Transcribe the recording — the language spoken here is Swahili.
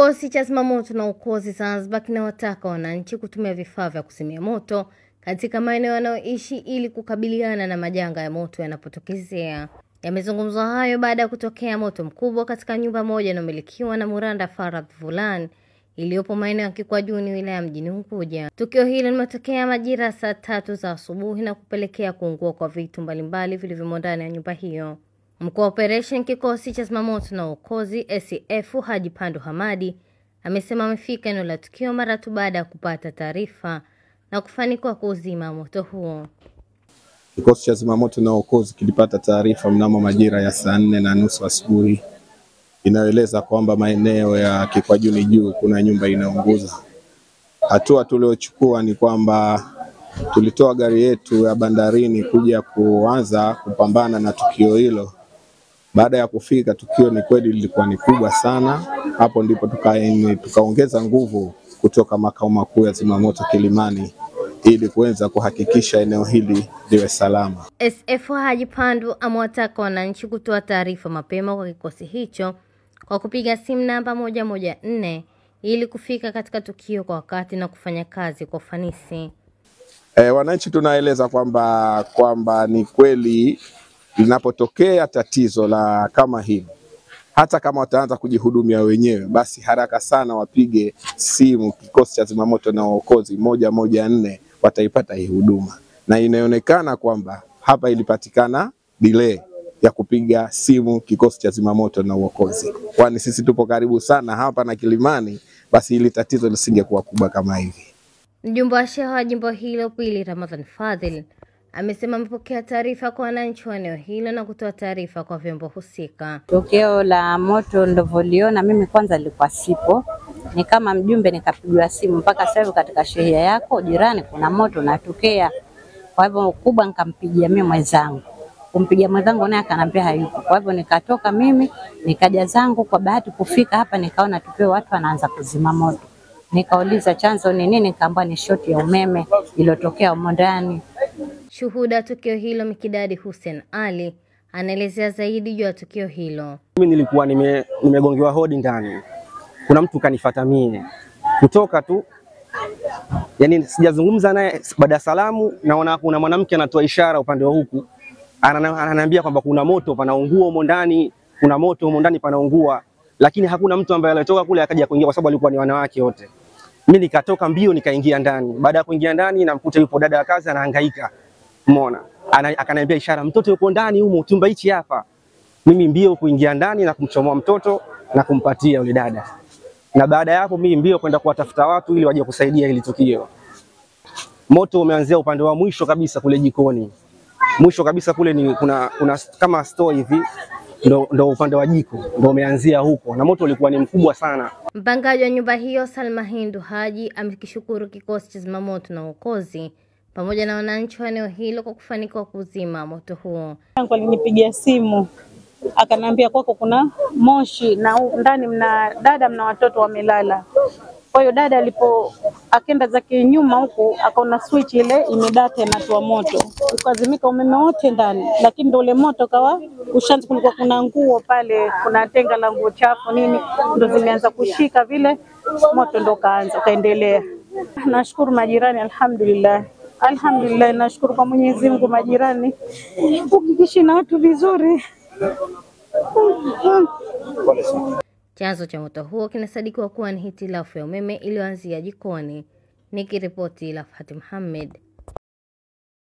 Kikosi cha Zimamoto na Uokozi Zanzibar kinawataka wananchi kutumia vifaa vya kuzimia moto katika maeneo wanayoishi ili kukabiliana na majanga ya moto yanapotokezea. Yamezungumzwa hayo baada ya kutokea moto mkubwa katika nyumba moja inayomilikiwa na Muranda Farad Vulan iliyopo maeneo ya Kikwajuni wilaya mjini Unguja. Tukio hilo limetokea majira saa 3 za asubuhi na kupelekea kuungua kwa vitu mbalimbali vilivyomo ndani ya nyumba hiyo. Mkuu wa operation kikosi cha Zimamoto na Uokozi SAF Haji Pandu Hamadi amesema amefika eneo la tukio mara tu baada ya kupata taarifa na kufanikiwa kuuzima moto huo. Kikosi cha Zimamoto na Uokozi kilipata taarifa mnamo majira ya saa 4:30 asubuhi inayoeleza kwamba maeneo ya Kikwajuni juu kuna nyumba inaunguza. Hatua tuliochukua ni kwamba tulitoa gari yetu ya bandarini kuja kuanza kupambana na tukio hilo. Baada ya kufika, tukio ni kweli lilikuwa ni kubwa sana. Hapo ndipo tukaongeza nguvu kutoka makao makuu ya Zimamoto Kilimani ili kuweza kuhakikisha eneo hili liwe salama. SF Haji Pandu amewataka wananchi kutoa taarifa mapema kwa kikosi hicho kwa kupiga simu namba 114 ili kufika katika tukio kwa wakati na kufanya kazi kwa ufanisi. Wananchi tunaeleza kwamba ni kweli linapotokea tatizo la kama hili, hata kama wataanza kujihudumia wenyewe, basi haraka sana wapige simu kikosi cha Zimamoto na Uokozi 114, wataipata hii huduma. Na inaonekana kwamba hapa ilipatikana delay ya kupiga simu kikosi cha Zimamoto na Uokozi, kwani sisi tupo karibu sana hapa na Kilimani, basi ili tatizo lisingekuwa kubwa kama hivi. Mjumbe wa sheha wa jimbo hilo Pili Ramadhan Fadhil amesema amepokea taarifa kwa wananchi wa eneo hilo na kutoa taarifa kwa vyombo husika. Tokeo la moto nilivyoliona mimi kwanza nilikuwa sipo, ni kama mjumbe nikapigwa simu mpaka sasa hivi katika shehia yako jirani kuna moto unatokea. Kwa hivyo kubwa nikampigia mimi mwenzangu. Kumpigia mwenzangu naye akaniambia hayupo. Kwa hivyo nikatoka mimi nikaja zangu, kwa bahati kufika hapa nikaona tukio watu wanaanza kuzima moto. Nikauliza chanzo ni nini, nikaambiwa ni shoti ya umeme iliyotokea humo ndani. Shuhuda tukio hilo Mikidadi Hussein Ali anaelezea zaidi juu ya tukio hilo. Mimi nilikuwa nimegongewa hodi ndani. Kuna mtu kanifuata mimi. Kutoka tu, yani sijazungumza naye, baada ya salamu naona kuna mwanamke anatoa ishara upande wa huku. Ananiambia kwamba kuna moto panaungua humo ndani, kuna moto humo ndani panaungua. Lakini hakuna mtu ambaye alitoka kule akaja kuingia kwa sababu alikuwa ni wanawake wote. Mimi nikatoka mbio nikaingia ndani. Baada ya kuingia ndani namkuta yupo dada wa kazi anahangaika. Umeona? Akaniambia ishara mtoto yuko ndani humo chumba hichi hapa. Mimi mbio kuingia ndani na kumchomoa mtoto na kumpatia yule dada. Na baada ya hapo mimi mbio kwenda kuwatafuta watu ili waje kusaidia hili tukio. Moto umeanzia upande wa mwisho kabisa kule jikoni. Mwisho kabisa kule ni kuna kama store hivi, ndo upande wa jiko ndo umeanzia huko, na moto ulikuwa ni mkubwa sana. Mpangaji wa nyumba hiyo Salma Hindu Haji amekishukuru kikosi cha Zimamoto na Uokozi pamoja na wananchi wa eneo hilo kwa kufanikiwa kuzima moto huo. Alinipigia simu akaniambia kwako kuna moshi na ndani mna dada mna watoto wamelala. Kwa hiyo dada alipo akenda zake nyuma huku akaona switch ile imedata inatoa moto, ukazimika umeme wote ndani, lakini ndio ule moto kawa ushanzi. Kulikuwa kuna nguo pale, kuna tenga la nguo chafu nini, ndio zimeanza kushika vile moto, ndio kaanza kaendelea. Nashukuru majirani, alhamdulillah. Alhamdulillah, nashukuru kwa Mwenyezi Mungu majirani, ukiishi na watu vizuri. Chanzo cha moto huo kinasadikiwa kuwa ni hitilafu ya umeme iliyoanzia jikoni. Nikiripoti la Fatima Mohamed,